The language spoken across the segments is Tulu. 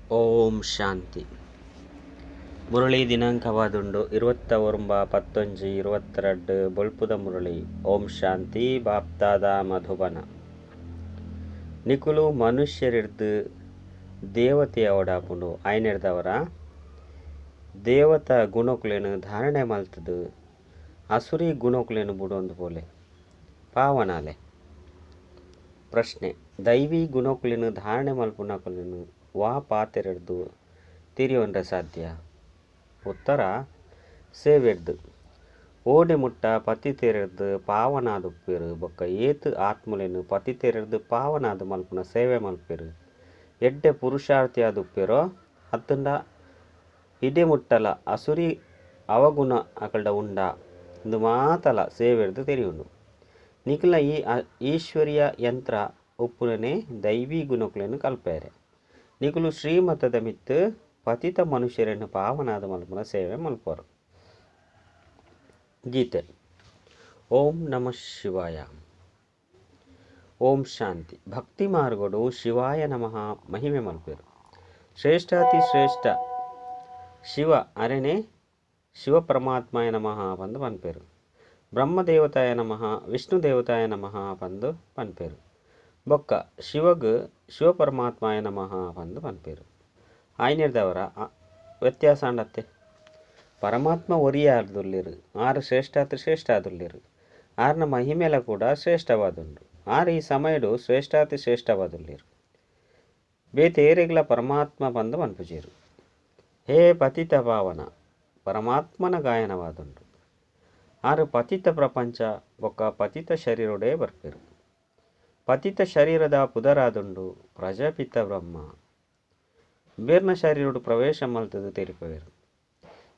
ಓಂ ಶಾಂತಿ. ಮುರಳಿ ದಿನಾಂಕವಾದುಂಡು 29-11-22 ಬೊಲ್ಪುದ ಮುರಳಿ. ಓಂ ಶಾಂತಿ. ಬಾಪ್ದಾದ ಮಧುಬನ. ನಿಕುಲು ಮನುಷ್ಯರಿರ್ದು ದೇವತೆ ಅವಡಾಪುಂಡು ಆಯ್ನೆರ್ದವರ ದೇವತಾ ಗುಣಕುಲೆನು ಧಾರಣೆ ಮಲ್ತದು ಅಸುರಿ ಗುಣಕುಲೆನು ಬುಡೊಂದು ಪೋಲೆ ಪಾವನಾಲೆ. ಪ್ರಶ್ನೆ: ದೈವಿ ಗುಣಕುಲೆನು ಧಾರಣೆ ಮಲ್ಪುನಕುಲೆನು ವಾ ಪಾತೆರೆರ್ದು ತಿರಿಯೊಂಡ್ರೆ ಸಾಧ್ಯ? ಉತ್ತರ: ಸೇವೆರ್ದು. ಓಡೆ ಮುಟ್ಟ ಪತಿತೆರೆರ್ದು ಪಾವನಾದುಪ್ಪೆರು ಬೊಕ್ಕ ಏತ್ ಆತ್ಮಲೆನ್ ಪತಿತೆರೆರ್ದು ಪಾವನಾದ್ ಮಲ್ಪುನ ಸೇವೆ ಮಲ್ಪೆರು ಎಡ್ಡೆ ಪುರುಷಾರ್ಥಿಯಾದುಪ್ಪೆರೋ ಅತ್ತುಂಡ ಇಡೆ ಮುಟ್ಟಲ ಅಸುರಿ ಅವಗುಣ ಅಕಲ್ಡ ಉಂಡಾ ಇಂದು ಮಾತಲ ಸೇವೆರ್ದು ತೆರಿಯುಂಡು. ನಿಕಲ್ನ ಈ ಈಶ್ವರಿಯ ಯಂತ್ರ ಉಪ್ಪುನನೆ ದೈವಿ ಗುಣಕುಲೆನ್ ಕಲ್ಪೆರೆ. ನಿಕುಲು ಶ್ರೀಮತದ ಮಿತ್ತ್ ಪತಿತ ಮನುಷ್ಯರೆನ್ ಪಾವನಾದ ಮಲ್ಪುನ ಸೇವೆ ಮಲ್ಪರು. ಗೀತೆ. ಓಂ ನಮಃ ಶಿವಾಯ. ಓಂ ಶಾಂತಿ. ಭಕ್ತಿ ಮಾರ್ಗಡು ಶಿವಾಯ ನಮಃ ಮಹಿಮೆ ಮಲ್ಪೆರು. ಶ್ರೇಷ್ಠಾತಿ ಶ್ರೇಷ್ಠ ಶಿವ ಅರೆನೆ ಶಿವ ಪರಮಾತ್ಮಾಯ ನಮಃ ಪಂದು ಪನ್ಪೆರು. ಬ್ರಹ್ಮದೇವತಾಯ ನಮಃ, ವಿಷ್ಣು ದೇವತಾಯ ನಮಃ ಪಂದು ಪನ್ಪೆರು. ಬೊಕ್ಕ ಶಿವಗ್ ಶಿವ ಪರಮಾತ್ಮಾಯ ನಮಃ ಪಂದು ಪನ್ಪೆರು. ಆಯ್ನೆರ್ದವರ ವ್ಯತ್ಯಾಸ ಅಂಡತ್ತೆ. ಪರಮಾತ್ಮ ಒರಿಯಾರ್ದುಲ್ಲೆರು ಆರು ಶ್ರೇಷ್ಠಾತಿ ಶ್ರೇಷ್ಠ ಆದುಲ್ಲೆರು. ಆರ್ನ ಮಹಿಮೆಲ ಕೂಡ ಶ್ರೇಷ್ಠವಾದುಂಡು. ಆರು ಈ ಸಮಯಡು ಶ್ರೇಷ್ಠಾತಿ ಶ್ರೇಷ್ಠವಾದುಲ್ಲೆರು. ಬೇತೇರೆಗ್ಲ ಪರಮಾತ್ಮ ಪಂದು ಪನ್ಪುಜೆರು. ಹೇ ಪತಿತ ಪಾವನ ಪರಮಾತ್ಮನ ಗಾಯನವಾದುಂಡು. ಆರು ಪತಿತ ಪ್ರಪಂಚ ಬೊಕ್ಕ ಪತಿತ ಶರೀರೊಡೇ ಬರ್ಪೆರು. ಪತಿತ ಶರೀರದ ಪುದರಾದುಂಡು ಪ್ರಜಾಪಿತ ಬ್ರಹ್ಮ. ಬೇರ್ನ ಶರೀರೊಡು ಪ್ರವೇಶ ಮಲ್ತದು ತೆರಿಪವೆರು.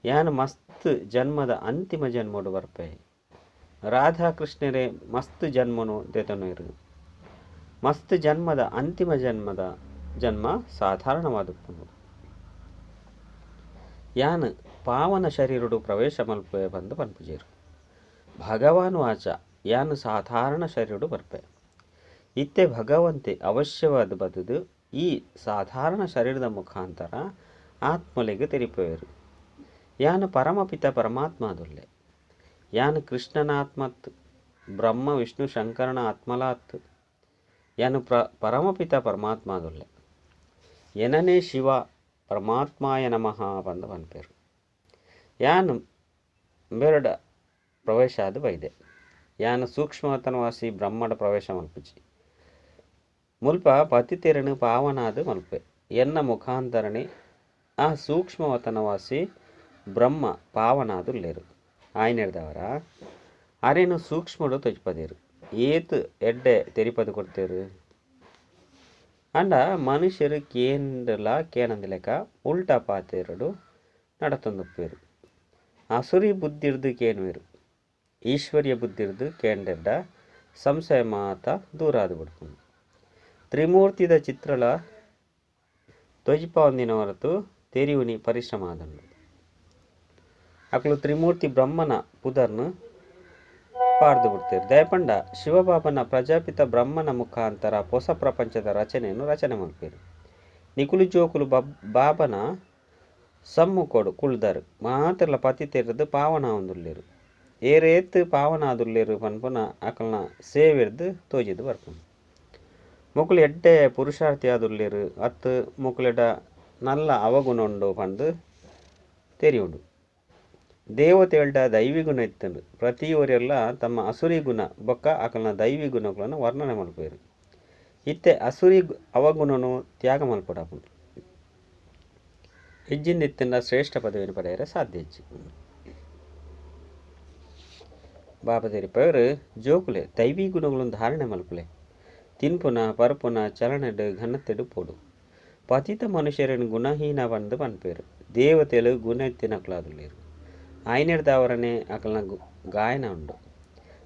ಯಾನ್ ಮಸ್ತ್ ಜನ್ಮದ ಅಂತಿಮ ಜನ್ಮಡು ಬರ್ಪೆ. ರಾಧಾಕೃಷ್ಣರೇ ಮಸ್ತ್ ಜನ್ಮನು ದೆತೊನುವೆರು. ಮಸ್ತ್ ಜನ್ಮದ ಅಂತಿಮ ಜನ್ಮದ ಜನ್ಮ ಸಾಧಾರಣವಾದುಪ್ಪುಂಡು. ಯಾನ್ ಪಾವನ ಶರೀರೊಡು ಪ್ರವೇಶ ಮಲ್ಪೆ ಪಂದು ಪನ್ಪುಜೆರು. ಭಗವಾನ್ ವಾಚ ಯಾನ್ ಸಾಧಾರಣ ಶರೀರೊಡು ಬರ್ಪೆ. ಇತ್ತೆ ಭಗವಂತೆ ಅವಶ್ಯವಾದ ಬದುದು ಈ ಸಾಧಾರಣ ಶರೀರದ ಮುಖಾಂತರ ಆತ್ಮಲೆಗ್ ತೆರಿಪವೆರು. ಯಾನ್ ಪರಮಪಿತ ಪರಮಾತ್ಮಾದುಲ್ಲೆ. ಯಾನ್ ಕೃಷ್ಣನ ಆತ್ಮತ್ ಬ್ರಹ್ಮ ವಿಷ್ಣು ಶಂಕರನ ಆತ್ಮಲಾತ್. ಯಾನ್ ಪರಮಪಿತ ಪರಮಾತ್ಮಾದುಲ್ಲೆ. ಎನನೇ ಶಿವ ಪರಮಾತ್ಮಾಯ ನಮಃ ಪಂದು ಪನ್ಪೆರು. ಯಾನ್ ಬೆರಡ ಪ್ರವೇಶ ಆದ್ ಬೈದೆ. ಯಾನ್ ಸೂಕ್ಷ್ಮವತನವಾಸಿ ಬ್ರಹ್ಮಡ ಪ್ರವೇಶ ಮಲ್ಪುಜಿ. ಮುಲ್ಪ ಪತಿತೆರೆನು ಪಾವನಾದ್ ಮಲ್ಪೆ. ಎನ್ನ ಮುಖಾಂತರನೆ ಆ ಸೂಕ್ಷ್ಮವತನವಾಸಿ ಬ್ರಹ್ಮ ಪಾವನಾದುಲ್ಲೆರು. ಆಯ್ನೆರ್ದವರ ಅರೆನು ಸೂಕ್ಷ್ಮಡು ತೊಜ್ಪದೆರು. ಏತ್ ಎಡ್ಡೆ ತೆರಿಪದು ಕೊಡ್ತೇರು. ಅಂಡ ಮನುಷ್ಯರು ಕೇಂದ್ರಲ ಕೇನಂದಿಲೆಕ ಉಲ್ಟಾ ಪಾತೆರಡು ನಡತೊಂದುಪ್ಪೆರು. ಅಸುರಿ ಬುದ್ಧಿರ್ದು ಕೇನುವೆರು. ಈಶ್ವರ್ಯ ಬುದ್ಧಿರ್ದು ಕೇಂಡೆರ್ಡ ಸಂಶಯ ಮಾತ ದೂರಾದು ಬಿಡ್ಪುಂಡು. ತ್ರಿಮೂರ್ತಿದ ಚಿತ್ರಲ ತೊಜಿಪಾವಂದಿನ ಹೊರತು ತೆರಿಯುನಿ ಪರಿಶ್ರಮ ಆದುಂಡು. ಅಕುಲು ತ್ರಿಮೂರ್ತಿ ಬ್ರಹ್ಮನ ಪುದರ್ನು ಪಾರ್ದು ಬಿಡ್ತೇರು. ದಯಪಂಡ ಶಿವಬಾಬನ ಪ್ರಜಾಪಿತ ಬ್ರಹ್ಮನ ಮುಖಾಂತರ ಹೊಸ ಪ್ರಪಂಚದ ರಚನೆಯನ್ನು ರಚನೆ ಮಲ್ಪೆರು. ನಿಕುಲು ಜೋಕುಲು ಬಾಬನ ಸಮ್ಮುಖೋಡು ಕುಳ್ದರು ಮಾತ್ರಲ ಪತಿತೆರ್ದು ಪಾವನ ಆವೊಂದುಲ್ಲೆರು. ಏರೇತ್ ಪಾವನಾದುಲ್ಲೆರು ಪನ್ಪುನ ಅಕಲ್ನ ಸೇವೆರ್ದು ತೋಜಿದು ಬರ್ಪುಂಡು. ಮೊಕುಲು ಎಡ್ಡೆ ಪುರುಷಾರ್ಥಿ ಆದುಲ್ಲೆರು ಅತ್ತು ಮೊಕುಲೆಡ ನಲ್ಲ ಅವಗುಣ ಉಂಡು ಪಂದು ತೆರಿಯುಂಡು. ದೇವತೆಲ್ಡ ದೈವಿ ಗುಣ ಇತ್ತುಂಡು. ಪ್ರತಿಯೊರಿಯೆಲ್ಲ ತಮ್ಮ ಅಸುರಿ ಗುಣ ಬೊಕ್ಕ ಅಕಲ್ನ ದೈವಿ ಗುಣಗಳನ್ನು ವರ್ಣನೆ ಮಲ್ಪೆರು. ಇತ್ತೆ ಅಸುರಿ ಅವಗುಣನು ತ್ಯಾಗ ಮಲ್ಪೊಡಾಪುಂಡು. ಇಜ್ಜಿಂದ ಇತ್ತಿನ ಶ್ರೇಷ್ಠ ಪದವಿಯನ್ನು ಪಡೆಯರೆ ಸಾಧ್ಯ ಇಜ್ಜಿ. ಬಾಬಾ ತೆರಿಪವರು ಜೋಕುಲೆ ದೈವಿ ಗುಣಗಳನ್ನು ಧಾರಣೆ ಮಲ್ಪುಲೆ. ತಿನ್ಪುನ ಪರ್ಪುನ ಚಲನೆಡು ಘನತೆಡು ಪೋಡು. ಪತಿತ ಮನುಷ್ಯರನ್ನು ಗುಣಹೀನ ಪಂದು ಪನ್ಪೆರು. ದೇವತೆಲು ಗುಣ ಇತ್ತಿನಕುಲಾದುಲ್ಲೆರು. ಆಯ್ನೆರ್ದವರನೆ ಅಕಲ್ನ ಗಾಯನ ಉಂಡು.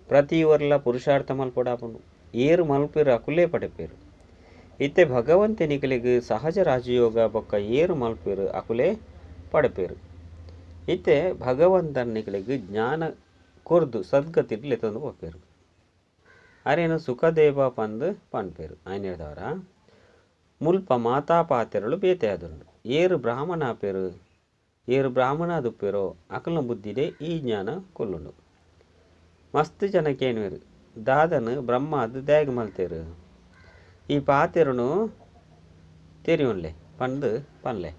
ಪ್ರತಿಯೊರ್ಲ ಪುರುಷಾರ್ಥ ಮಲ್ಪೊಡಾಪುಂಡು. ಏರು ಮಲ್ಪೆರು ಅಕುಲೇ ಪಡೆಪೆರು. ಇತ್ತೆ ಭಗವಂತೆ ನಿಕಲಿಗ್ ಸಹಜ ರಾಜಯೋಗ ಬೊಕ್ಕ ಏರು ಮಲ್ಪೆರು ಅಕುಲೇ ಪಡೆಪೆರು. ಇತ್ತೆ ಭಗವಂತನ ನಿಕಲಿಗ್ ಜ್ಞಾನ ಕೊರ್ದು ಸದ್ಗತಿ ಲೆತ್ತೊಂದು ಪೋಪೆರು. ಅರೇನು ಸುಖದೇವ ಪಂದು ಪನ್ಪೆರು. ಆಯ್ನೆರ್ದವರ ಮುಲ್ಪ ಮಾತಾ ಪಾತೆರಲು ಬೇತೆ ಆದುಂಡು. ಏರು ಬ್ರಾಹ್ಮಣ ಆಪೇರು ಏರು ಬ್ರಾಹ್ಮಣ ಆದುಪ್ಪೇರೋ ಅಕಲ್ನ ಬುದ್ಧಿಡೆ ಈ ಜ್ಞಾನ ಕೊಲ್ಲುಂಡು. ಮಸ್ತ್ ಜನ ಕೇನುವೆರು ದಾದನು ಬ್ರಹ್ಮ ಅದು ದ್ಯಾಗ ಮಲ್ತೇರು ಈ ಪಾತೆರುನು ತೆರಿಯುನ್ಲೆ ಪಂದು ಪನ್ಲೆ.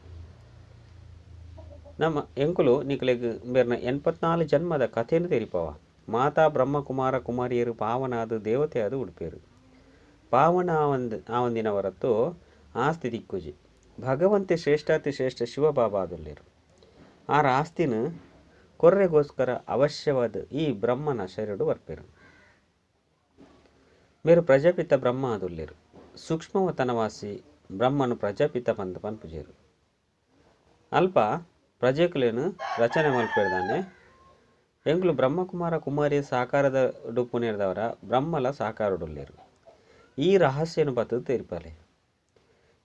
ನಮ್ಮ ಎಂಕುಲು ನಿಕಲೆಗ್ ಬೇರ್ನ 84 ಜನ್ಮದ ಕಥೆನು ತೆರಿಪವ. ಮಾತಾ ಬ್ರಹ್ಮಕುಮಾರ ಕುಮಾರಿಯರು ಪಾವನಾದ ದೇವತೆ ಅದು ಉಡ್ಪೇರು. ಪಾವನ ಆವಂದಿನ ಹೊರತು ಆಸ್ತಿ ದಿಕ್ಕುಜಿ. ಭಗವಂತೆ ಶ್ರೇಷ್ಠಾತಿ ಶ್ರೇಷ್ಠ ಶಿವಬಾಬಾ ಆದುಲ್ಲೇರು. ಆರ ಆಸ್ತಿನ ಕೊರ್ರೆಗೋಸ್ಕರ ಅವಶ್ಯವಾದ ಈ ಬ್ರಹ್ಮನ ಶರೀರಡು ಬರ್ಪೇರು. ಮೇರು ಪ್ರಜಾಪಿತ ಬ್ರಹ್ಮ ಆದುಲ್ಲೇರು. ಸೂಕ್ಷ್ಮವತನವಾಸಿ ಬ್ರಹ್ಮನು ಪ್ರಜಾಪಿತ ಪಂದ ಪನ್ಪುಜೇರು. ಅಲ್ಪ ಪ್ರಜೆಕುಲೇನು ರಚನೆ ಮಲ್ಪೇರ್ದಾನೆ. ಎಂಕುಲು ಬ್ರಹ್ಮಕುಮಾರ ಕುಮಾರಿ ಸಾಕಾರದ ಡುಪ್ಪುನೇರ್ದವರ ಬ್ರಹ್ಮಲ ಸಾಕಾರಡುಲ್ಲೇರು. ಈ ರಹಸ್ಯನು ಬತ್ತದು ತೆರಿಪಾಲೆ.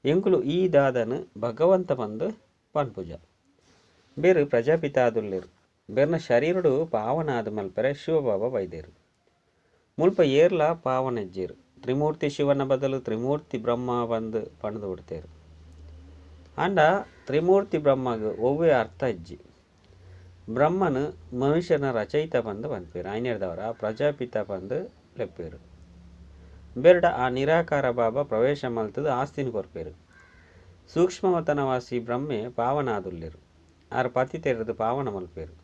ಎಂಕುಲು ಈ ದಾದನು ಭಗವಂತ ಬಂದು ಪನ್ಪುಜ. ಬೇರು ಪ್ರಜಾಪಿತ ಆದುಲ್ಲೇರು. ಬೇರ್ನ ಶರೀರಡು ಪಾವನ ಆದ ಮಲ್ಪರೆ ಶಿವಬಾಬಾ ಬೈದೇರು. ಮುಲ್ಪ ಏರ್ಲ ಪಾವನಜ್ಜೇರು. ತ್ರಿಮೂರ್ತಿ ಶಿವನ ಬದಲು ತ್ರಿಮೂರ್ತಿ ಬ್ರಹ್ಮ ಬಂದು ಪಣದು ಬಿಡ್ತೇರು. ಆಂಡ ತ್ರಿಮೂರ್ತಿ ಬ್ರಹ್ಮಗ್ ಒವ್ವೇ ಅರ್ಥ ಇಜ್ಜಿ. ಬ್ರಹ್ಮನು ಮನುಷ್ಯನ ರಚಯಿತ ಬಂದು ಪನ್ಪೇರು. ಆಯ್ನೇರ್ದವರ ಪ್ರಜಾಪಿತ ಬಂದು ಲೆಪ್ಪೇರು. ಬೇರ್ಡ ಆ ನಿರಾಕಾರ ಬಾಬಾ ಪ್ರವೇಶ ಮಲ್ತದು ಆಸ್ತಿನ ಕೊರ್ಪೇರು. ಸೂಕ್ಷ್ಮವತನವಾಸಿ ಬ್ರಹ್ಮೆ ಪಾವನಾದುಲ್ಲೇರು. ಆರ್ ಪತಿ ತೆರೆದು ಪಾವನ ಮಲ್ಪೇರು.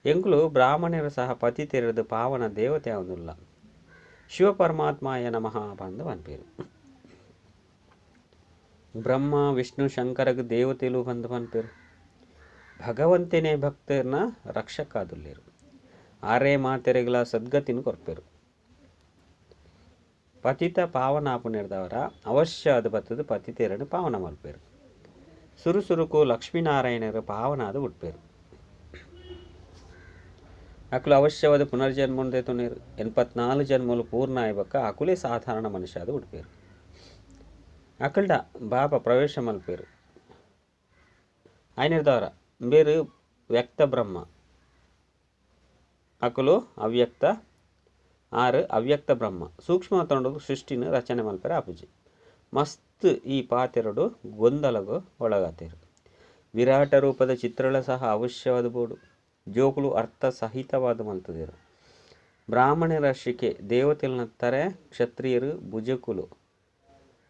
ಎಂಕುಲು ಬ್ರಾಹ್ಮಣರು ಸಹ ಪತಿ ತೆರೆದು ಪಾವನ ದೇವತೆ ಆವೊಂದುಲ್ಲ. ಶಿವ ಪರಮಾತ್ಮಾಯ ನಮಃ ಪಂದು ಪನ್ಪೇರು. ಬ್ರಹ್ಮ ವಿಷ್ಣು ಶಂಕರಗ್ ದೇವತೆಲು ಪಂದು ಪನ್ಪೇರು. ಭಗವಂತನೇ ಭಕ್ತರ್ನ ರಕ್ಷಕಾದುಲ್ಲೇರು. ಆರೇ ಮಾತೆರೆಗಳ ಸದ್ಗತಿನ ಕೊರ್ಪೇರು. ಪತಿತ ಪಾವನ ಆಪುನೇರ್ದವರ ಅವಶ್ಯ ಅದು ಬತ್ತದು ಪತಿತೇರನ್ನು ಪಾವನ ಮಲ್ಪೇರು. ಸುರುಸುರುಕು ಲಕ್ಷ್ಮೀನಾರಾಯಣರು ಪಾವನ ಅದು ಉಟ್ಪೇರು. ಅಕುಲು ಅವಶ್ಯವಾದ ಪುನರ್ಜನ್ಮ ತುನೀರು. 84 ಜನ್ಮಲು ಪೂರ್ಣ ಆಯ್ಬಕ್ಕ ಅಕುಲೇ ಸಾಧಾರಣ ಮನುಷ್ಯ ಅದು ಉಟ್ಪೇರು. ಅಕಲ್ಡ ಬಾಬಾ ಪ್ರವೇಶ ಮಲ್ಪೇರು. ಆಯ್ನೇರ್ದವರ ಬೇರು ವ್ಯಕ್ತ ಬ್ರಹ್ಮ ಅಕುಲು ಅವ್ಯಕ್ತ ಆರು ಅವ್ಯಕ್ತ ಬ್ರಹ್ಮ. ಸೂಕ್ಷ್ಮ ತಂಡದ ಸೃಷ್ಟಿನ ರಚನೆ ಮಲ್ಪೆರೆ ಆಪುಜಿ. ಮಸ್ತ್ ಈ ಪಾತೆರಡು ಗೊಂದಲಗು ಒಳಗಾತೇರು. ವಿರಾಟ ರೂಪದ ಚಿತ್ರಗಳ ಸಹ ಅವಶ್ಯವಾದ ಬೋಡು. ಜೋಕುಲು ಅರ್ಥ ಸಹಿತವಾದ ಮಲ್ತದೇರು. ಬ್ರಾಹ್ಮಣರ ಶಿಕೆ ದೇವತೆಲನ ತರೆ ಕ್ಷತ್ರಿಯರು ಭುಜಕುಲು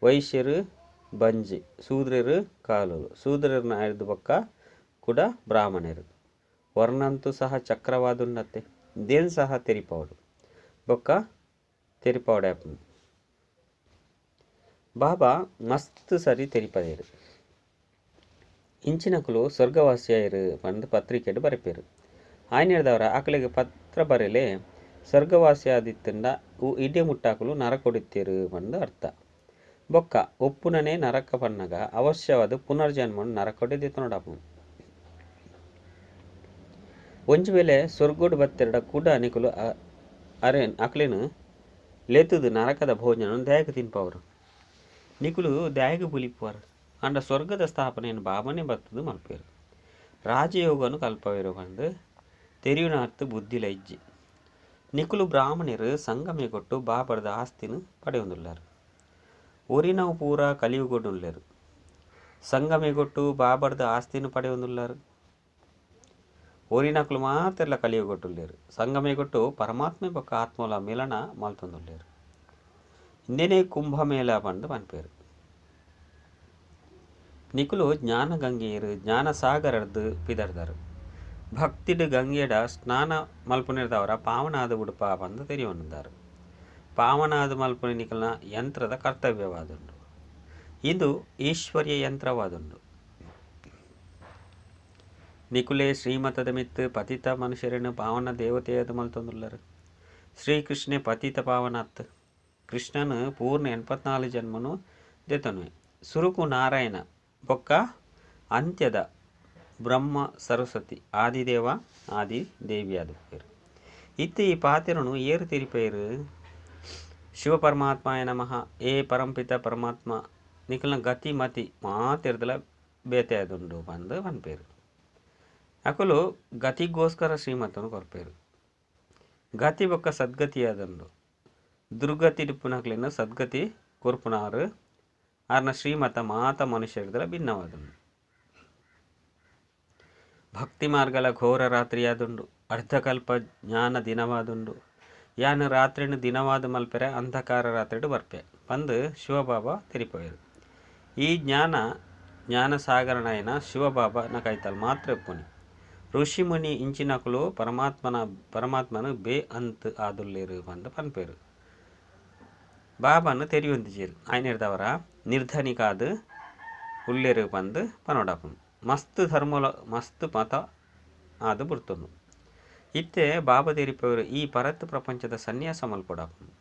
ವೈಶ್ಯರು ಬಂಜಿ ಶೂದ್ರರು ಕಾಲುಲು ಶೂದ್ರರನ್ನ ಆಯ್ದು ಬೊಕ್ಕ ಕೂಡ ಬ್ರಾಹ್ಮಣರು. ವರ್ಣಂತೂ ಸಹ ಚಕ್ರವಾದುನ್ನತ್ತೆ ದೇನ್ ಸಹ ತೆರಿಪವಡು ಬೊಕ್ಕ ತೆರಿಪವಡೆ. ಬಾಬಾ ಮಸ್ತ್ ಸರಿ ತೆರಿಪದೇರು. ಇಂಚಿನಕುಲು ಸ್ವರ್ಗವಾಸಿಯಾಯರು ಪಂದ್ ಪತ್ರಿಕೆಡು ಬರೆಪೇರು. ಆಯ್ನೇರ್ದವರ ಆಕಲಿಗೆ ಪತ್ರ ಬರೆಲೆ ಸ್ವರ್ಗವಾಸಿಯಾದಿತ್ತಂಡ ಇಡೆ ಮುಟ್ಟಾಕಲು ನರಕೊಡಿತ್ತೇರು ಪಂದ್ ಅರ್ಥ. ಬೊಕ್ಕ ಒಪ್ಪುನನೇ ನರಕ ಪನ್ನಗ ಅವಶ್ಯವಾದ ಪುನರ್ಜನ್ಮ ನರಕೊಡಿದಿತ್ತನೋಡಾಪು. ಒಂಜಿ ವೇಳೆ ಸ್ವರ್ಗೋಡು ಬತ್ತೆರಡ ಕೂಡ ನಿಕುಲು ಅರೆ ಅಕ್ಲೇನು ಲೇತುದು ನರಕದ ಭೋಜನ ದ್ಯಾಗ ತಿನ್ಪವರು. ನಿಕುಲು ದ್ಯಾಗ ಬುಲಿಪುವರು. ಅಂಡ ಸ್ವರ್ಗದ ಸ್ಥಾಪನೆಯನ್ನು ಬಾಬನೇ ಬತ್ತದು ಮಲ್ಪೇರು. ರಾಜಯೋಗನು ಕಲ್ಪವೇರು ಪಂದು ತೆರಿಯುನಾರ್ಥ ಬುದ್ಧಿಲ ಇಜ್ಜಿ. ನಿಕುಲು ಬ್ರಾಹ್ಮಣರು ಸಂಗಮೆ ಕೊಟ್ಟು ಬಾಬರದ ಆಸ್ತಿನ ಪಡೆಯೊಂದುಲ್ಲಾರು. ಒರಿನವು ಪೂರ ಕಲಿಯುಗೊಡುಲ್ಲೇರು. ಸಂಗಮೆ ಕೊಟ್ಟು ಬಾಬರದ ಆಸ್ತಿನ ಪಡೆಯೊಂದುಲ್ಲಾರು. ಒರಿನಕುಲು ಮಾತೆಲ್ಲ ಕಲಿಯುಗೊಟ್ಟುಲ್ಲೇರು. ಸಂಗಮೆ ಕೊಟ್ಟು ಪರಮಾತ್ಮೆ ಬೊಕ್ಕ ಆತ್ಮಲ ಮಿಲನ ಮಲ್ತೊಂದುಲ್ಲೇರು. ಇಂದೇನೇ ಕುಂಭಮೇಳ ಪಂದು ಪನ್ಪೇರು. ನಿಕುಲು ಜ್ಞಾನ ಗಂಗೆಯರು ಜ್ಞಾನಸಾಗರದ್ದು ಪಿದರ್ದರು. ಭಕ್ತಿಡು ಗಂಗೆಡ ಸ್ನಾನ ಮಲ್ಪುನಿರ್ದವರ ಪಾವನಾದ ಉಡುಪ ಪಂದು ತೆರಿಯೊಂದುದಾರು. ಪಾವನಾದ ಮಲ್ಪುನಿ ನಿಕಲ್ನ ಯಂತ್ರದ ಕರ್ತವ್ಯವಾದುಂಡು. ಇದು ಈಶ್ವರ್ಯ ಯಂತ್ರವಾದುಂಡು. ನಿಕುಲೆ ಶ್ರೀಮತದ ಮಿತ್ತು ಪತಿತ ಮನುಷ್ಯರನ್ನು ಪಾವನ ದೇವತೆಯದು ಮಲ್ತೊಂದುಲ್ಲರು. ಶ್ರೀಕೃಷ್ಣೆ ಪತಿತ ಪಾವನಾತ್. ಕೃಷ್ಣನು ಪೂರ್ಣ 84 ಜನ್ಮನು ದೆತೊನುವೆ. ಸುರುಕು ನಾರಾಯಣ ಬೊಕ್ಕ ಅಂತ್ಯದ ಬ್ರಹ್ಮ ಸರಸ್ವತಿ ಆದಿದೇವ ಆದಿ ದೇವಿಯಾದುಪ್ಪೇರು. ಇತ್ತೆ ಈ ಪಾತೆರನು ಏರು ತೆರಿಪೇರು. ಶಿವ ಪರಮಾತ್ಮಾಯ ನಮಃ. ಏ ಪರಂಪಿತ ಪರಮಾತ್ಮ ನಿಕಲ್ನ ಗತಿ ಮತಿ ಮಾತೆರ್ದಲ ಬೇತೆಯಾದುಂಡು ಪಂದು ಪನ್ಪೇರು. ಅಕುಲು ಗತಿಗೋಸ್ಕರ ಶ್ರೀಮತನು ಕೊರ್ಪೇರು. ಗತಿ ಬೊಕ್ಕ ಸದ್ಗತಿಯಾದುಂಡು. ದುರ್ಗತಿ ಡಿಪ್ಪುನಕ್ಲೆನ ಸದ್ಗತಿ ಕೊರ್ಪುನಾರು ಆರ್ನ ಶ್ರೀಮತ ಮಾತ ಮನುಷ್ಯರ್ದಲ ಭಿನ್ನವಾದುಂಡು. ಭಕ್ತಿ ಮಾರ್ಗಲ ಘೋರ ರಾತ್ರಿಯಾದುಂಡು. ಅರ್ಧಕಲ್ಪ ಜ್ಞಾನ ದಿನವಾದುಂಡು. ಯಾನ್ ರಾತ್ರಿನ ದಿನವಾದ ಮಲ್ಪೆರೆ ಅಂಧಕಾರ ರಾತ್ರಿಡ್ ಬರ್ಪೆ ಪಂದ್ ಶಿವಬಾಬಾ ತೆರಿಪವೆರ್. ಈ ಜ್ಞಾನ ಜ್ಞಾನ ಸಾಗರನಾಯನ ಶಿವಬಾಬಾನ ಕೈತಲ್ ಮಾತ್ರ ಇಪ್ಪುನಿ. ಋಷಿ ಮುನಿ ಇಂಚಿನಕುಲು ಪರಮಾತ್ಮನ ಬೇ ಅಂತ್ ಆದುಲ್ಲೇರು ಪಂದ್ ಪನ್ಪೆರ್. ಬಾಬಾನ ತೆರಿಯೊಂದಿಜೆರ್ ಆಯ್ನೆರ್ದವರ ನಿರ್ಧನಿಕಾದ್ ಉಲ್ಲೇರು ಪಂದ್ ಪನೊಡಾಪುಂಡು. ಮಸ್ತ್ ಧರ್ಮಲ ಮಸ್ತ್ ಮತ ಆದ್ ಬುಡ್ತುಂಡು. ಇತ್ತೆ ಬಾಬಾ ತೆರಿಪವರು ಈ ಪರತ್ ಪ್ರಪಂಚದ ಸನ್ಯಾಸ ಮಲ್ಪೊಡಾಪುಂಡು.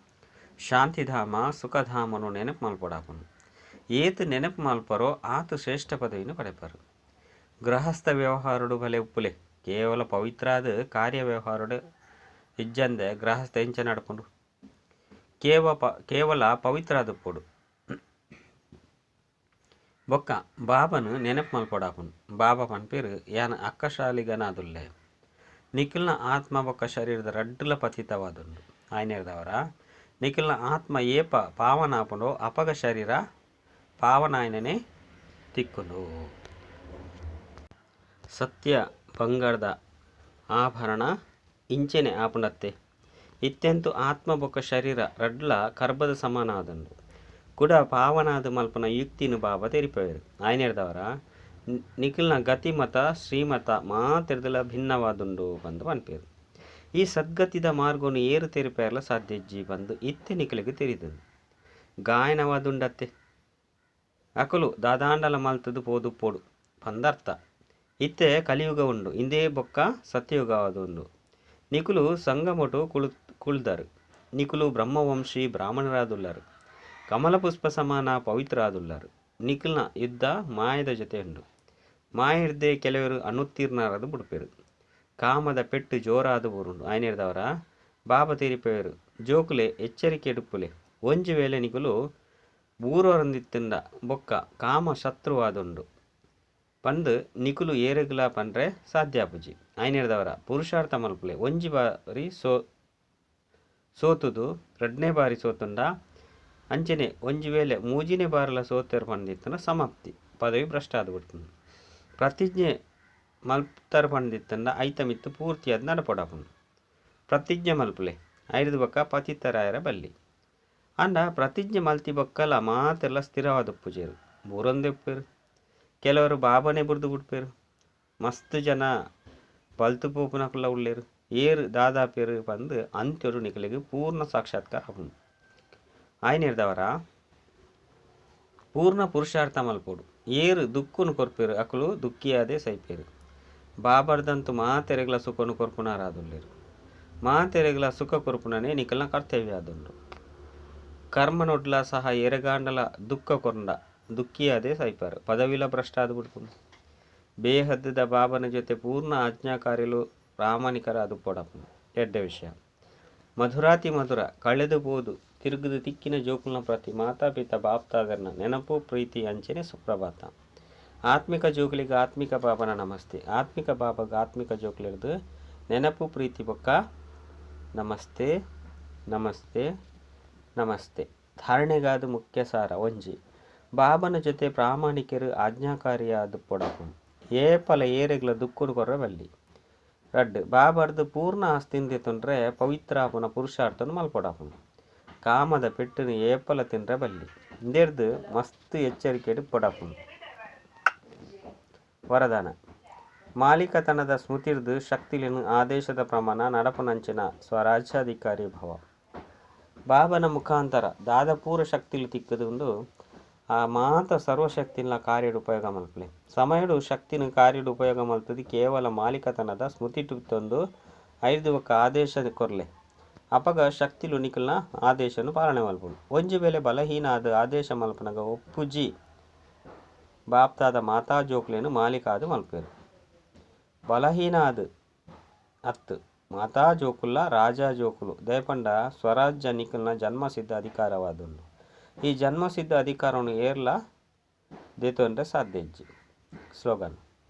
ಶಾಂತಿಧಾಮ ಸುಖಧಾಮನು ನೆನಪು ಮಲ್ಪೊಡಾಪುಂಡು. ಏತ್ ನೆನಪು ಮಲ್ಪರೋ ಆತ್ ಶ್ರೇಷ್ಠ ಪದವಿನ ಪಡೆಪರು. ಗೃಹಸ್ಥ ವ್ಯವಹಾರಡು ಬಲೆ ಉಪ್ಪುಲೆ ಕೇವಲ ಪವಿತ್ರಾದ ಕಾರ್ಯ ವ್ಯವಹಾರಡು ಇಜ್ಜಂದೆ ಗೃಹಸ್ಥ ಎಂಚ ನಡಪುಂಡು. ಕೇವಲ ಪವಿತ್ರಾದ ಉಪ್ಪುಡು. ಬೊಕ್ಕ ಬಾಬನು ನೆನಪು ಮಲ್ಪೊಡಾಪುಂಡು. ಬಾಬಾ ಪನ್ಪೆರ್ ಯಾನ್ ಅಕ್ಕಶಾಲಿಗನಾದುಲ್ಲೆ. ನಿಖಿಲ್ನ ಆತ್ಮ ಬೊಕ್ಕ ಶರೀರದ ರಡ್ಡುಲ ಪತಿತವಾದುಂಡು. ಆಯ್ನೆರ್ದವರ ನಿಖಿಲ್ನ ಆತ್ಮ ಏಪ ಪಾವನಾಪುಂಡು ಅಪಗ ಶರೀರ ಪಾವನಾಯನನೆ ತಿಕ್ಕುಂಡು. ಸತ್ಯ ಬಂಗಾರದ ಆಭರಣ ಇಂಚೆನೆ ಆಪುಂಡತ್ತೆ. ಇತ್ಯಂತು ಆತ್ಮ ಬೊಕ್ಕ ಶರೀರ ರಡ್ಲ ಕರ್ಬದ ಸಮಾನ ಆದುಂಡು. ಕುಡ ಪಾವನಾದ ಮಲ್ಪನ ಯುಕ್ತಿನ ಬಾಬಾ ತೆರಿಪವೆರ್. ಆಯ್ನೆರ್ದವರ ನಿಖಿಲ್ನ ಗತಿಮತ ಶ್ರೀಮತ ಮಾತೆರ್ದಲ ಭಿನ್ನವಾದುಂಡು ಪಂದ್ ಪನ್ಪೆರ್. ಈ ಸದ್ಗತಿದ ಮಾರ್ಗನು ಏರು ತೆರಿಪೆರ್ಲ ಸಾಧ್ಯಜ್ಜಿ ಪಂದ್ ಇತ್ತೆ ನಿಖಿಲಿಗೆ ತೆರಿದುಂಡು. ಗಾಯನವಾದುಂಡತ್ತೆ. ಅಕುಲು ದಾದಾಂಡಲ ಮಲ್ತದು ಪೋದು ಪೋಡು ಪಂದರ್ಥ. ಇತ್ತೆ ಕಲಿಯುಗ ಉಂಡು ಇಂದೇ ಬೊಕ್ಕ ಸತ್ಯಯುಗವಾದುಂಡು. ನಿಕುಲು ಸಂಗಮೊಟು ಕುಳ್ದರು. ನಿಕುಲು ಬ್ರಹ್ಮವಂಶಿ ಬ್ರಾಹ್ಮಣರಾದುಲ್ಲರು. ಕಮಲಪುಷ್ಪ ಸಮಾನ ಪವಿತ್ರ ಆದುಲ್ಲರು. ನಿಖಿಲ್ನ ಯುದ್ಧ ಮಾಯದ ಜೊತೆ ಉಂಡು. ಮಾಯರ್ದೆ ಕೆಲವರು ಅನುತ್ತೀರ್ಣರಾದ ಬುಡ್ಪೆರು. ಕಾಮದ ಪೆಟ್ಟು ಜೋರಾದ ಬೂರುಂಡು. ಆಯ್ನೆರ್ದವರ ಬಾಬಾ ತೆರಿಪೆರು ಜೋಕುಲೆ ಎಚ್ಚರಿಕೆ ಡುಪ್ಪುಲೆ. ಒಂಜಿ ವೇಳೆ ನಿಕುಲು ಬೂರೊರಂದಿತ್ತುಂಡ ಬೊಕ್ಕ ಕಾಮ ಶತ್ರುವಾದುಂಡು ಪಂದ್ ನಿಕುಲು ಏರೆಗ್ಲ ಪನ್ರೆ ಸಾಧ್ಯ ಆಪುಜಿ. ಆಯ್ನೆರ್ದವರ ಪುರುಷಾರ್ಥ ಮಲ್ಪುಲೆ. ಒಂಜಿ ಬಾರಿ ಸೋತುದು ರಡ್ಡನೇ ಬಾರಿ ಸೋತುಂಡ ಅಂಚನೆ ಒಂಜಿ ವೇಳೆ ಮೂಜಿನೇ ಬಾರಲ ಸೋತೆರ್ ಪಂದಿತ್ತುಂಡ ಸಮಾಪ್ತಿ ಪದವಿ ಭ್ರಷ್ಟ ಆದ್ ಬಿಡ್ತುಂಡು. ಪ್ರತಿಜ್ಞೆ ಮಲ್ತರ್ ಪಂದಿತ್ತುಂಡ ಐತ ಮಿತ್ತು ಪೂರ್ತಿಯಾದ್ ನಡಪೊಡಾಪುಂಡು. ಪ್ರತಿಜ್ಞೆ ಮಲ್ಪುಲೆ ಐರ್ದ ಬೊಕ್ಕ ಪತಿತರಾಯರ ಬಲ್ಲಿ. ಆಂಡ ಪ್ರತಿಜ್ಞೆ ಮಲ್ತಿ ಬೊಕ್ಕಲ ಮಾತೆರ್ಲ ಸ್ಥಿರವಾದ ಉಪ್ಪುಜೆರ್. ಬೂರೊಂದೆ ಉಪ್ಪೆರ್. ಕೆಲವರು ಬಾಬಾನೆ ಬುರ್ದು ಬುಡ್ಪೆರ್. ಮಸ್ತ್ ಜನ ಬಲ್ತು ಪೋಪುನಕುಲ ಉಲ್ಲೇರು. ಏರ್ ದಾದಾಪೆರ್ ಪಂದ್ ಅಂತ್ಯೊಡು ನಿಕಲೆಗ್ ಪೂರ್ಣ ಸಾಕ್ಷಾತ್ಕಾರ ಆಪುಂಡು. ಆಯ್ನೆರ್ದವರ ಪೂರ್ಣ ಪುರುಷಾರ್ಥ ಮಲ್ಪೊಡು. ಏರು ದುಕ್ಕುನು ಕೊರ್ಪೆರು ಅಕುಲು ದುಕ್ಕಿಯಾದೆ ಸೈಪೆರು. ಬಾಬರ್ದಂತು ಮಾತೆರೆಗ್ಲ ಸುಖನು ಕೊರ್ಪುನಾರಾದುಲ್ಲೆರು. ಮಾತೆರೆಗ್ಲ ಸುಖ ಕೊರ್ಪುನನೆ ನಿಕಲ್ನ ಕರ್ತವ್ಯ ಆದುಂಡು. ಕರ್ಮನೊಡ್ಲ ಸಹ ಎರೆಗಾಂಡಲ ದುಃಖ ಕೊರ್ಂಡ ದುಕ್ಕಿಯಾದೆ ಸೈಪರು. ಪದವಿಲ ಭ್ರಷ್ಟ ಆದ್ ಬಿಡ್ಪುಂಡು. ಬೇಹದ್ದದ ಬಾಬನ ಜೊತೆ ಪೂರ್ಣ ಆಜ್ಞಾಕಾರಿಲು ಪ್ರಾಮಾಣಿಕರಾದ ಪೊಡಪುಂಡು. ಎಡ್ಡೆ ವಿಷಯ. ಮಧುರಾತಿ ಮಧುರ ಕಳೆದು ಪೋದು ತಿರುಗುದು ತಿಕ್ಕಿನ ಜೋಕುಲ್ನ ಪ್ರತಿ ಮಾತಾ ಪಿತಾ ಬಾಪ್ತಾದರ್ನ ನೆನಪು ಪ್ರೀತಿ ಅಂಚನೆ ಸುಪ್ರಭಾತ. ಆತ್ಮಿಕ ಜೋಕುಲಿಗೆ ಆತ್ಮಿಕ ಬಾಬನ ನಮಸ್ತೆ. ಆತ್ಮಿಕ ಬಾಬಗ ಆತ್ಮಿಕ ಜೋಕುಲಿರ್ದು ನೆನಪು ಪ್ರೀತಿ ಬೊಕ್ಕ ನಮಸ್ತೆ ನಮಸ್ತೆ ನಮಸ್ತೆ. ಧಾರಣೆಗಾದ ಮುಖ್ಯ ಸಾರ ಒಂಜಿ ಬಾಬನ ಜೊತೆ ಪ್ರಾಮಾಣಿಕರು ಆಜ್ಞಾಕಾರಿಯಾದ ಪೊಡಪುಂಡು. ಏಪಲ ಏರೆಗ್ಲ ದುಕ್ಕುನು ಕೊರ್ರ ಬಲ್ಲಿ. ರಡ್ಡು ಬಾಬರ್ದು ಪೂರ್ಣ ಆಸ್ತಿಂದೆ ತೊಂದ್ರೆ ಪವಿತ್ರಾಪುನ ಪುರುಷಾರ್ಥನು ಮಲ್ಪೊಡಾಪುಂಡು. ಕಾಮದ ಪೆಟ್ಟುನು ಏಪಲ ತಿನ್ರೆ ಬಲ್ಲಿ. ಇಂದೆರ್ದು ಮಸ್ತ್ ಎಚ್ಚರಿಕೆಡು ಪೊಡಾಪುಂಡು. ವರದಾನ ಮಾಲೀಕತನದ ಸ್ಮೃತಿರ್ದು ಶಕ್ತಿಲಿನ ಆದೇಶದ ಪ್ರಮಾಣ ನಡಪುನಂಚಿನ ಸ್ವರಾಜ್ಯಾಧಿಕಾರಿ ಭವ. ಬಾಬನ ಮುಖಾಂತರ ದಾದಪೂರ ಶಕ್ತಿಲು ತಿಕ್ಕದುಂಡು ಆ ಮಾತ ಸರ್ವಶಕ್ತಿನ ಕಾರ್ಯಡು ಉಪಯೋಗ ಮಲ್ಪಲೆ. ಸಮಯಡು ಶಕ್ತಿನ ಕಾರ್ಯಡು ಉಪಯೋಗ ಮಲ್ತದು ಕೇವಲ ಮಾಲೀಕತನದ ಸ್ಮೃತಿ ತಂದು ಐದು ಬೊಕ್ಕ ಆದೇಶ ಕೊರ್ಲೆ. ಅಪಗ ಶಕ್ತಿಲು ನಿಕಲ್ನ ಆದೇಶನು ಪಾಲನೆ ಮಲ್ಪುಂಡು. ಒಂಜಿ ವೇಳೆ ಬಲಹೀನ ಆದ ಆದೇಶ ಮಲ್ಪನಗ ಒಪ್ಪುಜಿ ಬಾಪ್ತಾದ ಮಾತಾ ಜೋಕ್ಲೇನು ಮಾಲೀಕಾದು ಮಲ್ಪೇರು. ಬಲಹೀನ ಆದ ಅತ್ತು ಮಾತಾ ಜೋಕುಲ್ಲ ರಾಜ ಜೋಕುಲು ದಯಪಂಡ ಸ್ವರಾಜ್ಯ ನಿಕಲ್ನ ಜನ್ಮಸಿದ್ಧ ಅಧಿಕಾರವಾದುಂಡು. ಈ ಜನ್ಮಸಿದ್ಧ ಅಧಿಕಾರವನ್ನು ಏರ್ಲ ದೇತೊಂದ್ರೆ ಸಾಧ್ಯ ಇಜ್ಜಿ. ಸ್ಲೋಗನ್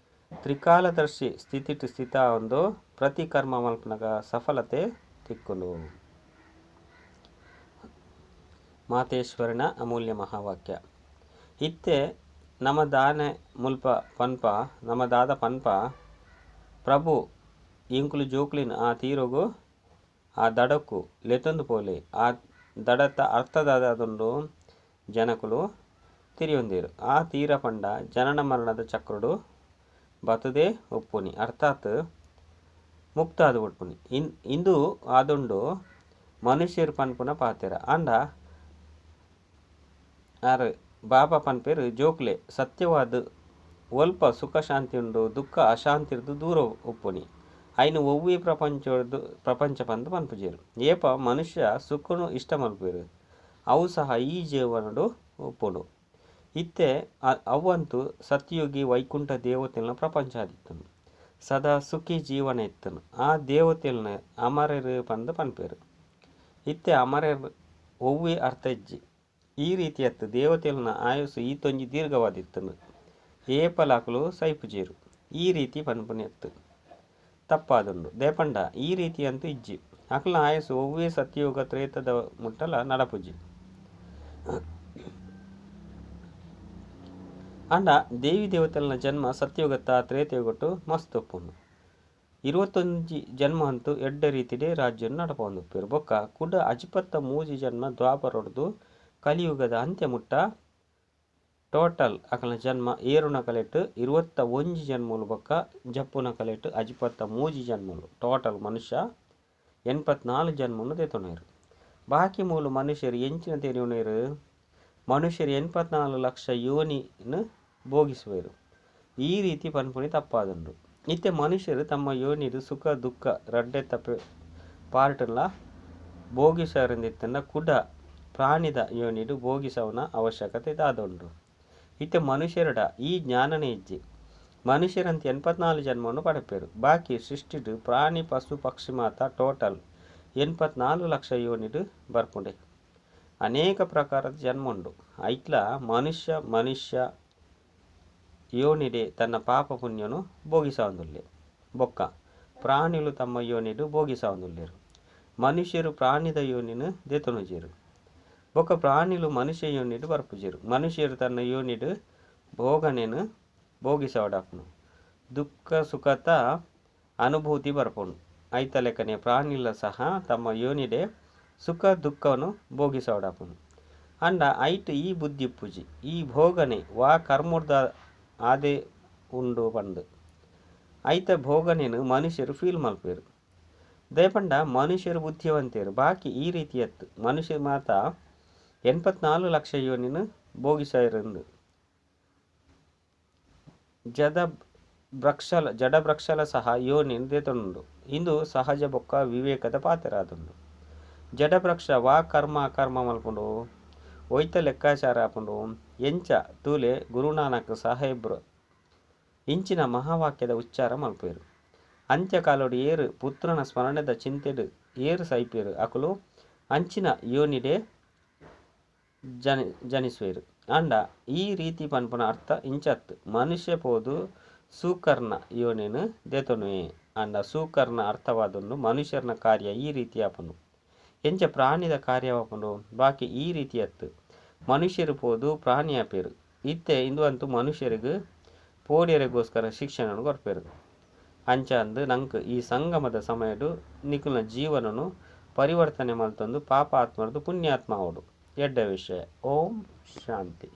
ತ್ರಿಕಾಲದರ್ಶಿ ಸ್ಥಿತಿಟ್ ಸ್ಥಿತ ಒಂದು ಪ್ರತಿ ಕರ್ಮ ಮಲ್ಪನಗ ಸಫಲತೆ ತಿಕ್ಕುಂಡು. ಮಾತೇಶ್ವರನ ಅಮೂಲ್ಯ ಮಹಾವಾಕ್ಯ. ಇತ್ತೆ ನಮ ದಾನೆ ಮುಲ್ಪ ಪನ್ಪ ನಮ ದಾದ ಪನ್ಪ ಪ್ರಭು ಎಂಕುಲು ಜೋಕ್ಲಿನ ಆ ತೀರೊಗು ಆ ದಡಕ್ಕು ಲೆತೊಂದು ಪೋಲೆ ಆ ದಡತ ಅರ್ಥದಾದುಂಡು ಜನಕುಲು ತಿರಿಯೊಂದೇರು ಆ ತೀರ ಪಂಡ ಜನನ ಮರಣದ ಚಕ್ರಡು ಬತದೆ ಒಪ್ಪುನಿ ಅರ್ಥಾತ್ ಮುಕ್ತ ಆದ ಒಪ್ಪುನಿ ಇಂದು ಆದುಂಡು ಮನುಷ್ಯರು ಪನ್ಪುನ ಪಾತೆರ ಆಂಡ ಆರ್ ಬಾಬಾ ಪನ್ಪೇರು ಜೋಕ್ಲೆ ಸತ್ಯವಾದ ಒಲ್ಪ ಸುಖ ಶಾಂತಿ ಉಂಡು ದುಃಖ ಅಶಾಂತಿರ್ದು ದೂರ ಒಪ್ಪುನಿ ಐನು ಒವ್ವೇ ಪ್ರಪಂಚದ ಪ್ರಪಂಚ ಪಂದು ಪನ್ಪುಜೇರು ಏಪ ಮನುಷ್ಯ ಸುಖನು ಇಷ್ಟ ಮಲ್ಪೇರು ಅವು ಸಹ ಈ ಜೀವನಡು ಒಪ್ಪುಂಡು ಇತ್ತೆ ಅವಂತು ಸತ್ಯಯುಗಿ ವೈಕುಂಠ ದೇವತೆಲ್ನ ಪ್ರಪಂಚ ಆದಿತ್ತನು ಸದಾ ಸುಖಿ ಜೀವನ ಇತ್ತನು ಆ ದೇವತೆಲ್ನ ಅಮರರು ಪಂದು ಪನ್ಪೇರು ಇತ್ತೆ ಅಮರರು ಒವ್ವೇ ಅರ್ಥ ಇಜ್ಜಿ ಈ ರೀತಿಯತ್ತು ದೇವತೆಲ್ನ ಆಯುಸ್ಸು ಈತೊಂಜಿ ದೀರ್ಘವಾದಿತ್ತನು ಏಪಲಾಕುಲು ಸೈಪುಜೇರು ಈ ರೀತಿ ಪನ್ಪುನೆತ್ತು ತಪ್ಪಾದುಂಡು ದೇಪಂಡ ಈ ರೀತಿ ಅಂತೂ ಇಜ್ಜಿ ಅಕ್ಲ ಆಯಸ್ಸು ಒವ್ವೇ ಸತ್ಯಯುಗ ತ್ರೇತದ ಮುಟ್ಟಲ ನಡಪುಜಿ ಅಂಡ ದೇವಿ ದೇವತೆಲ್ನ ಜನ್ಮ ಸತ್ಯಯುಗತ್ತ ತ್ರೇತಯುಗಟ್ಟು ಮಸ್ತ್ ಒಪ್ಪುಂಡು 21 ಜನ್ಮ ಅಂತೂ ಎಡ್ಡ ರೀತಿಡೆ ರಾಜ್ಯ ನಡಪೊಂದುಪ್ಪೇರು ಬೊಕ್ಕ ಕುಡ ಅಜಿಪತ್ತ 3 ಜನ್ಮ ದ್ವಾಪರೊಡ್ದು ಕಲಿಯುಗದ ಅಂತ್ಯ ಮುಟ್ಟ ಟೋಟಲ್ ಅಕಲ್ನ ಜನ್ಮ ಏರುನ ಕಲೆಟ್ 21 ಜನ್ಮಲು ಬೊಕ್ಕ ಜಪ್ಪುನ ಕಲೆಟ್ ಅಜಿಪತ್ತ 3 ಜನ್ಮಲು ಟೋಟಲ್ ಮನುಷ್ಯ 84 ಜನ್ಮನು ದೇತೊನೇರು ಬಾಕಿ ಮೂಲು ಮನುಷ್ಯರು ಎಂಚಿನ ತೆರಿಯುನೇರು ಮನುಷ್ಯರು 84 ಲಕ್ಷ ಯೋನಿನ ಭೋಗಿಸುವರು ಈ ರೀತಿ ಪನ್ಪುನಿ ತಪ್ಪಾದುಂಡು ಇತ್ತೆ ಮನುಷ್ಯರು ತಮ್ಮ ಯೋನಿಡು ಸುಖ ದುಃಖ ರಡ್ಡೆ ತಪ್ಪೆ ಪಾರ್ಟಲ್ಲ ಭೋಗಿಸರಿಂದಿತ್ತನ್ನ ಕುಡ ಪ್ರಾಣಿದ ಯೋನಿಡು ಭೋಗಿಸವನ ಅವಶ್ಯಕತೆ ದಾದುಂಡು ಇತ್ತೆ ಮನುಷ್ಯರಡ ಈ ಜ್ಞಾನನೇ ಇಜ್ಜಿ ಮನುಷ್ಯರಂತ 84 ಜನ್ಮವನ್ನು ಪಡೆಪೇರು ಬಾಕಿ ಸೃಷ್ಟಿಡು ಪ್ರಾಣಿ ಪಶು ಪಕ್ಷಿ ಮಾತ ಟೋಟಲ್ 84 ಲಕ್ಷ ಯೋನಿಡು ಬರ್ಪುಂಡೆ ಅನೇಕ ಪ್ರಕಾರದ ಜನ್ಮ ಉಂಡು ಐಟ್ಲ ಮನುಷ್ಯ ಮನುಷ್ಯ ಯೋನಿಡೆ ತನ್ನ ಪಾಪ ಪುಣ್ಯನು ಭೋಗಿಸವಂದುಲ್ಲೆ ಬೊಕ್ಕ ಪ್ರಾಣಿಲು ತಮ್ಮ ಯೋನಿಡು ಭೋಗಿಸವಂದುಲ್ಲೇರು ಮನುಷ್ಯರು ಪ್ರಾಣಿದ ಯೋನಿನ ದೇತೊನುಜೇರು ಬೊಕ್ಕ ಪ್ರಾಣಿಲು ಮನುಷ್ಯ ಯೋನಿಡು ಬರ್ಪುಜೇರು ಮನುಷ್ಯರು ತನ್ನ ಯೋನಿಡು ಭೋಗನೇನು ಭೋಗಿಸವಡಾಪುನು ದುಃಖ ಸುಖತ ಅನುಭೂತಿ ಬರ್ಪುನು ಐತ ಲೆಕ್ಕನೆ ಪ್ರಾಣಿಲ ಸಹ ತಮ್ಮ ಯೋನಿಡೆ ಸುಖ ದುಃಖವನ್ನು ಭೋಗಿಸವಡಾಪುನು ಅಂಡ ಐಟ್ ಈ ಬುದ್ಧಿ ಪೂಜಿ ಈ ಭೋಗನೆ ವಾ ಕರ್ಮದ ಆದೆ ಉಂಡು ಪಂದು ಐತ ಭೋಗನೇನು ಮನುಷ್ಯರು ಫೀಲ್ ಮಲ್ಪೇರು ದಯಪಂಡ ಮನುಷ್ಯರು ಬುದ್ಧಿವಂತೇರು ಬಾಕಿ ಈ ರೀತಿಯತ್ತು ಮನುಷ್ಯರು ಮಾತ 84 ಲಕ್ಷ ಯೋನಿನ ಭೋಗಿಸರಂದು ಜಡ ಭ್ರಕ್ಷಲ ಸಹ ಯೋನಿನ ದೇತನುಂಡು ಇಂದು ಸಹಜ ಬೊಕ್ಕ ವಿವೇಕದ ಪಾತ್ರರಾದುಂಡು ಜಡಭ್ರಕ್ಷ ವಾ ಕರ್ಮ ಅಕರ್ಮ ಮಲ್ಪುಂಡು ಒಯ್ತ ಲೆಕ್ಕಾಚಾರ ಆಪುಂಡು ಎಂಚ ತೂಲೆ ಗುರುನಾನಕ್ ಸಾಹೇಬ್ರು ಇಂಚಿನ ಮಹಾವಾಕ್ಯದ ಉಚ್ಚಾರ ಮಲ್ಪೇರು ಅಂತ್ಯಕಾಲೋಡು ಏರು ಪುತ್ರನ ಸ್ಮರಣೆದ ಚಿಂತೆಡು ಏರು ಸೈಪೇರು ಅಕುಲು ಅಂಚಿನ ಯೋನಿಡೆ ಜನಿಸುವೇರು ಅಂಡ ಈ ರೀತಿ ಪನ್ಪುನ ಅರ್ಥ ಇಂಚತ್ತು ಮನುಷ್ಯ ಪೋದು ಸೂಕರ್ಣ ಯೋನೇನು ದೇತೊನುವೆ ಅಂಡ ಸೂಕರ್ಣ ಅರ್ಥವಾದೊಂದು ಮನುಷ್ಯರನ ಕಾರ್ಯ ಈ ರೀತಿ ಆಪುಂಡು ಎಂಚ ಪ್ರಾಣಿದ ಕಾರ್ಯವಾಪುಂಡು ಬಾಕಿ ಈ ರೀತಿಯತ್ತು ಮನುಷ್ಯರು ಪೋದು ಪ್ರಾಣಿಯ ಪೇರು ಇತ್ತೆ ಇಂದು ಅಂತೂ ಮನುಷ್ಯರಿಗೆ ಪೋಡಿಯರಿಗೋಸ್ಕರ ಶಿಕ್ಷಣವನ್ನು ಕೊರ್ಪೇರು ಅಂಚ ಅಂದು ನಂಕ್ ಈ ಸಂಗಮದ ಸಮಯಡು ನಿಕುಲ್ನ ಜೀವನನು ಪರಿವರ್ತನೆ ಮಲ್ತೊಂದು ಪಾಪ ಆತ್ಮರದು ಪುಣ್ಯಾತ್ಮ ಅವಡು ಎಡ್ಡ ವಿಷಯ. ಓಂ ಶಾಂತಿ.